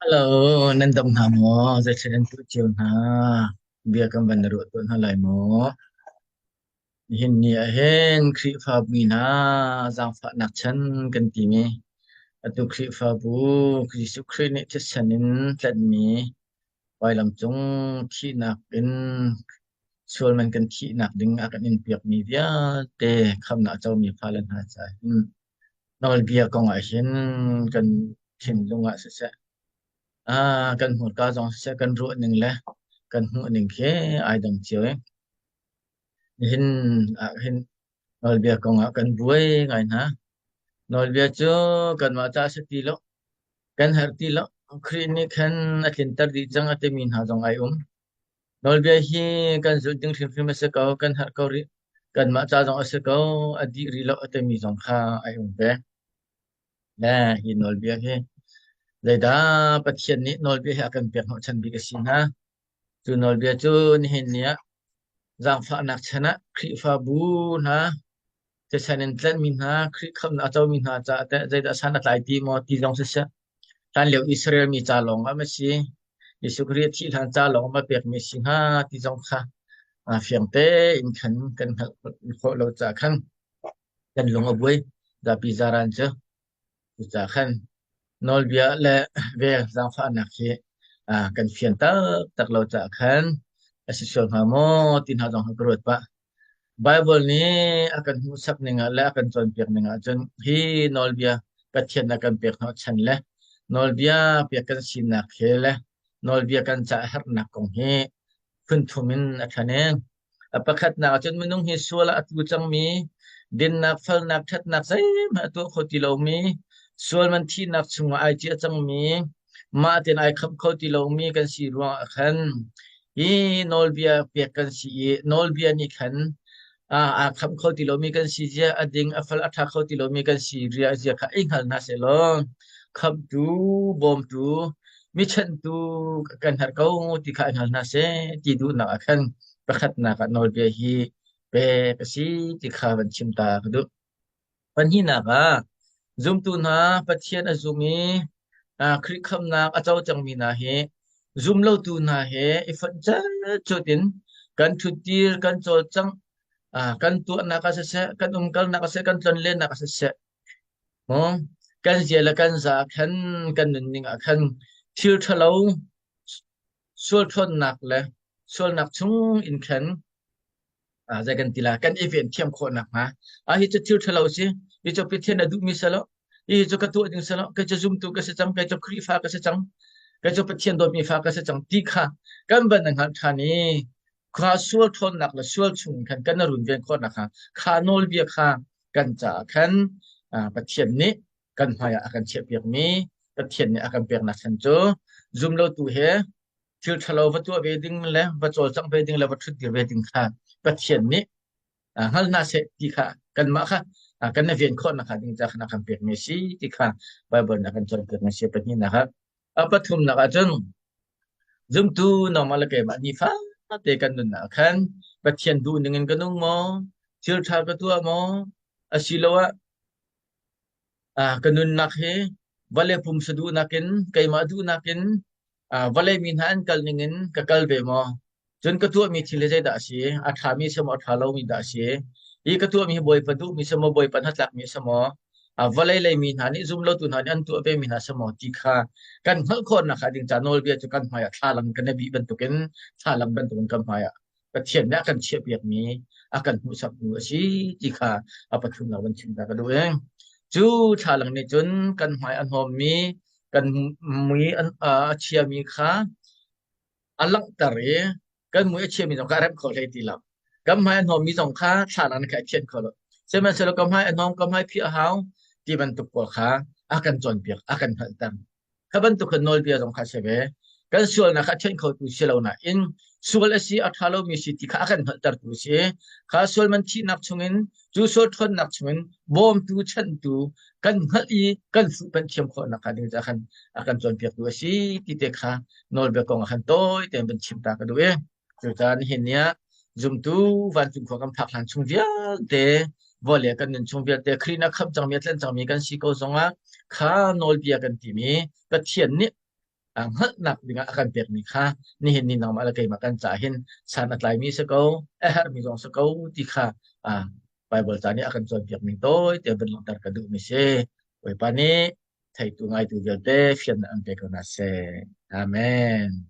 Hello, nan dam hna maw? Zeitluk nan tuah cio hna? Bia kan van ruah tuah hna lai maw? Nihin ni ah hin Khrihfabu hna zaangfahnak chan kan timi atu Khrihfabu Jesuh Khrih nih thisen in tlanhmi vailam cung thihnak in sual man kan thihnak ding a kan in piakmi vialte khamnak a comi fale hna caah hin nawlbia kong ah hin kan thinlung ah siseh, kan hmurka zong siseh, kan ruahning le kan hmuhning khi ai dang cio i nihin ah hin nawlbia kong ah kan buai ngai hna. Nawlbia cu kanmah ca a si ti lo, kan herh ti lo. Khrih nih khan a tlinter dih cang a timi hna zong ai um. Nawlbia hi kan zulh ding hrimhrim a si ko, kan herh ko rih. Kanmah ca zong a si ko, a dih rih lo a timi zong kha ai um ve. Le hi nawlbia hi zeidah Pathian nih nawlbia hi a kan pek hnawhchan bik a si hnga? Cu nawlbia cu nihin ni ah zaangfahnak chan ah Khrihfabu hna thisen in tlanhmi hna, Khrih khamhnak a comi hna caah teh zeidah san a tlai ti maw ti zong siseh, hlanlio Israel mi ca lawng ah ma si, Jesuh Khrih a thih hlan ca lawng ah ma pekmi a si hnga ti zong kha fiang tein khan kan hngalh khawh lo caah khan kan lung a buai. Zapi zaran cu cucaah khan nawlbia le vel zaangfahnak hi kan fian taktak lo caah khan a si sual hnga maw ti hna zong ka ruat pah. Baibal nih a kan hmuhsak ning ah le a kan cawnpiak ning ahcun hi nawlbia Pathian a kan pek hnawhchan le nawlbia pek kan sinak he le nawlbia kan ca a herhnak kong hi phun thum in a ṭhen i a pakhatnak ahcun minung hi sual ah a tlu cangmi dinnak, falnak, ṭhatnak zeihmanh a tuah kho ti lomi sual man thihnak chungah ai ciah cangmi mah tein ai khamh kho ti lomi kan si ruangah khan hi nawlbia pek kan si i nawlbia nih khan aa khamh kho ti lomi kan si zia a ding a fel a ṭha kho ti lomi kan si ria zia kha i hngal hna sehlaw khamhtu bawmtu mi chanhtu kan herh ko ti kha i hngal hna seh ti duhnak ah khan pakhatnak ah nawlbia hi pek a si ti kha van chim ta ka duh. Pahnihnak ah, zumtu hna Pathian a zum i Khrih khamhnak a co cangmi hna hi zumlotu hna he i fonh cut in kan ṭhutdir, kan cawlcangh, kan tuahnak ah siseh, kan umkalnak ah siseh, kan tlonlennak ah siseh, kan zia le kan za ah khan kan nunning ah khan thil ṭhalo sual ṭhawnnak le sualnak chung in khan zei kan ti la kan i ven thiam khawh nakhnga hi cu thil ṭhalo si hi cu Pathian a duhmi si lo hi cu ka tuah ding si lo kei cu zumtu ka si cang kei cu Khrihfa ka si cang kei cu Pathian dawtmi fa ka si cang ti kha kan van hngalh ṭhan i kha sual ṭhawnnak le sual chung khan kan runven khawh nakhnga kha nawlbia kha kan caah khan Pathian nih kan hmaiah a kan chiahpiakmi Pathian nih a kan peknak chan cu zumlotu he thil ṭhalo va tuah ve ding le va cawlcangh ve ding le va ṭhutdir ve ding kha Pathian nih hngal hna seh ti kha kanmah kha kan na ven khawh nakhnga ding ca khan a kan pekmi a si ti kha Baibal nih a kan cawnpiakmi a si pahnihnak ah. A pathumnak ah cun zumtu nangmah le keimah nifate kan nunnak ah khan Pathian duh ning in ka nung maw? Thil ṭha ka tuah maw? Asiloah Ka nunnak hi vawlei pumsa duhnak in keimah duhnak in vawlei mi hna an kal ning in ka kal ve maw? Cun ka tuahmi thil hi zeidah a si? A ṭhami a si maw? A ṭha lomi dah a si? Hi ka tuahmi hi Bawipa duhmi a si maw? Bawipa hnatlakmi a si maw? Vawlei lei mi hna nih zumlotu hna nih an tuah vemi hna a si maw? Ti kha kan hngalh khawh nakhnga ding ca nawlbia cu kan hmaiah thlalang kan i bih bantukin thlalang bantukin kan hmaiah Pathian nih a kan chiahpiakmi a kan hmuhsaktu a si ti kha a pathumnak van chim ta ka duh i cu thlalang nih cun kan hmai a hnawmmi kan mui a chiami kha a langhter i kan mui a chiami zong kha a remh kho hlei ti lo. Kan hmai a hnawmmi zong kha thlalang nih kha a thianh kho lo. Sihmanhsehlaw ka hmai a hnawm, ka hmai phih a hau ti bantuk pawl kha a kan cawnpiak, a kan hngalhter. Kha bantuk khan nawlbia zong kha a si ve. Kan sualnak kha a thianh khotu si lo nain sual a si, a ṭha lomi si ti kha a kan hngalhtertu a si. Kha sual man thihnak chungin, cu sual ṭhawnnak chungin bawmtu, chanhtu kan hngalh i kan fuhpanh thiam khawh nakhnga ding caah khan a kan cawnpiaktu a si ti te kha nawlbia kong ah khan tawi tein van chim ta ka duh i cucaah nihin ni ah zumtu vancung khua kan phak hlan chung vialte vawlei kan nun chung vialte Khrih na khamh cangmi a tlanh cangmi kan si ko zongah kha nawlbia kan timi Pathian nih. Hngalhnak dingah a kan pekmi kha nihin ni nangmah le keimah kan caah hin san a tlaimi si ko, a herhmi zong si ko ti kha Baibal ca nih a kan cawnpiakmi tawi te van langhter ka duhmi si. Bawipa nih theitu ngaitu vialte fiannak an pe ko hna seh. Amen.